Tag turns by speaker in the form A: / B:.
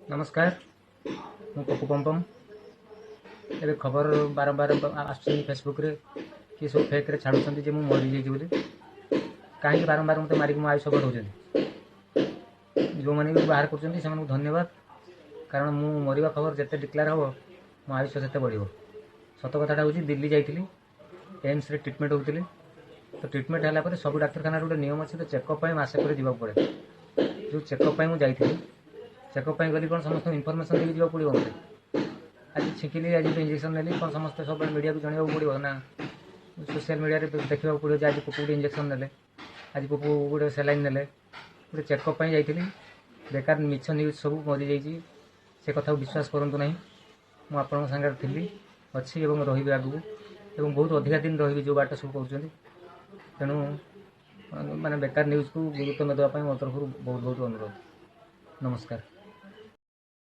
A: ନମସ୍କାର, ମୁଁ ପପୁ ପମ୍ପମ୍। ଏବେ ଖବର ବାରମ୍ବାର ଆସୁଛି ଫେସବୁକ୍ରେ କି ସବୁ ଫେକ୍ରେ ଛାଡ଼ୁଛନ୍ତି ଯେ ମୁଁ ମରିଯାଇଛି ବୋଲି। କାହିଁକି ବାରମ୍ବାର ମୋତେ ମାରିକି ମୋ ଆୟୁଷ ବଢ଼ାଉଛନ୍ତି? ଯେଉଁମାନେ ବି ବାହାର କରୁଛନ୍ତି, ସେମାନଙ୍କୁ ଧନ୍ୟବାଦ, କାରଣ ମୁଁ ମରିବା ଖବର ଯେତେ ଡିକ୍ଲେୟାର ହେବ, ମୋ ଆୟୁଷ ସେତେ ବଢ଼ିବ। ସତ କଥାଟା ହେଉଛି, ଦିଲ୍ଲୀ ଯାଇଥିଲି, ଏମ୍ସରେ ଟ୍ରିଟମେଣ୍ଟ ହେଉଥିଲି। ତ ଟ୍ରିଟମେଣ୍ଟ ହେଲା ପରେ ସବୁ ଡାକ୍ତରଖାନାରେ ଗୋଟେ ନିୟମ ଅଛି, ତ ଚେକଅପ୍ ପାଇଁ ମାସେ ପରେ ଯିବାକୁ ପଡ଼େ। ଯେଉଁ ଚେକଅପ୍ ପାଇଁ ମୁଁ ଯାଇଥିଲି, ଚେକଅପ୍ ପାଇଁ ଗଲି, କ'ଣ ସମସ୍ତଙ୍କୁ ଇନଫର୍ମେସନ୍ ଦେଇକି ଯିବାକୁ ପଡ଼ିବ ମୋତେ? ଆଜି ଛିଙ୍କିଲି, ଆଜି ଇଞ୍ଜେକ୍ସନ୍ ନେଲି, କ'ଣ ସମସ୍ତେ ସବୁବେଳେ ମିଡ଼ିଆକୁ ଜଣାଇବାକୁ ପଡ଼ିବ ନା ସୋସିଆଲ ମିଡ଼ିଆରେ ଦେଖିବାକୁ ପଡ଼ିବ ଯେ ଆଜି ପପୁ ଗୋଟେ ଇଞ୍ଜେକ୍ସନ୍ ନେଲେ, ଆଜି ପପୁ ଗୋଟେ ସାଲାଇନ୍ ନେଲେ? ଗୋଟେ ଚେକଅପ୍ ପାଇଁ ଯାଇଥିଲି। ବେକାର ମିଛ ନ୍ୟୁଜ୍ ସବୁ ମରିଯାଇଛି, ସେ କଥାକୁ ବିଶ୍ୱାସ କରନ୍ତୁ ନାହିଁ। ମୁଁ ଆପଣଙ୍କ ସାଙ୍ଗରେ ଥିଲି, ଅଛି ଏବଂ ରହିବି ଆଗକୁ ଏବଂ ବହୁତ ଅଧିକା ଦିନ ରହିବି, ଯେଉଁ ବାଟ ସବୁ କହୁଛନ୍ତି। ତେଣୁ ମାନେ ବେକାର ନ୍ୟୁଜ୍କୁ ଗୁରୁତ୍ୱ ନ ଦେବା ପାଇଁ ମୋ ତରଫରୁ ବହୁତ ବହୁତ ଅନୁରୋଧ। ନମସ୍କାର।